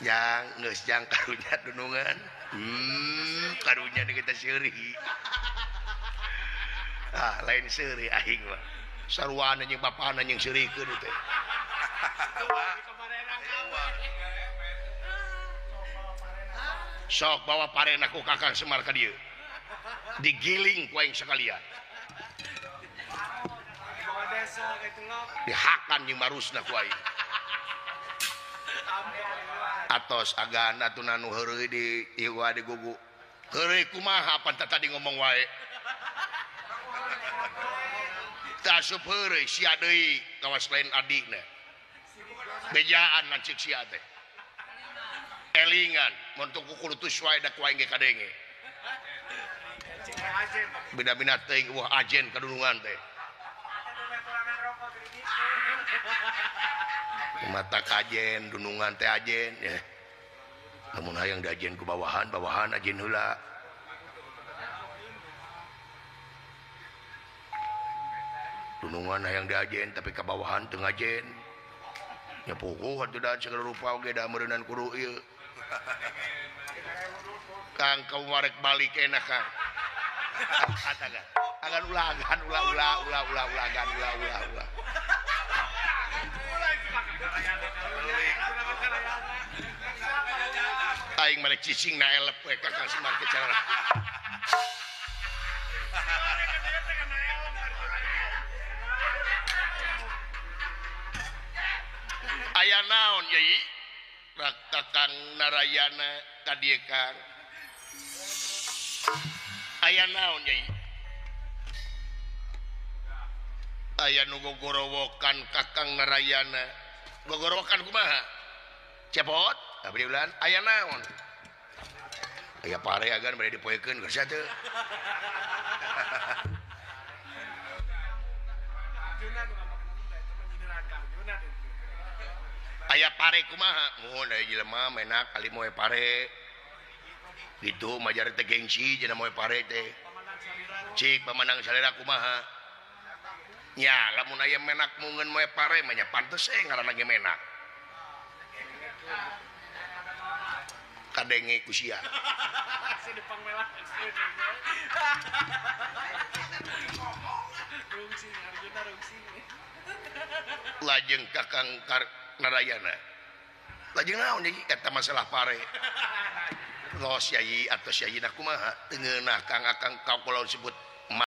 Yang geus jang karunya dunungan. Karunya di kita seuri. Ah, lain seuri aing mah. Sarwana jeung bapana jeung seurikeun teh. Sok bawa parena ku Kakang Semar ka dieu. Digiling ku aing sakalian. Dihakan jeung marusna ku aing. Atos agan atuh nu heureuy di ieu di gugu. Heureuy kumaha pan tadi ngomong wae. Tasup heureuy sia deui kawas lain adikna. Bejaan lanceuk sia teh. Elingan mun teu kukulutus wae da ku aing ge kadenge. Beda-beda teuing eueuh ajen kadunungan teh. Mata kajen dunungan teh ajen ya. Lamun hayang diajen ku bawahan, bawahan ajen heula. Dunungan hayang diajen tapi ka bawahan teu ngajen. Nya puguh atuh da sagala rupa oge da meureunan kudu ieu. Kang kau warek balik enak Kang. Agan. Agan ulah agan ulah ulah ulah ulah ulah agan ulah ulah ulah. Aing mah cicing na elep we Kakang Semar teh cara. Aya naon yai? Kakang Narayana ka dieu Kang. Aya naon yai? Aya nu gogorowokan Kakang Narayana. Gogorowokan kumaha? Cepot, abdi ulan aya naon? Aya pare agan bade dipoekeun geus teu. Aya pare kumaha? Mun aya jelema menak kali moe pare. Gitu majar teh gengsi cenah moe pare teh. Cik pamanang salira kumaha? Nya lamun aya menak mungeun moe pare mah nya pantes eh ngaranna ge menak. Kadenge ku sia. Lajeng Kakang Narayana. Lajeng naon ieu eta masalah pare. Los yai atos yai na kumaha teu ngeunah Kang Akang kau kalau sebut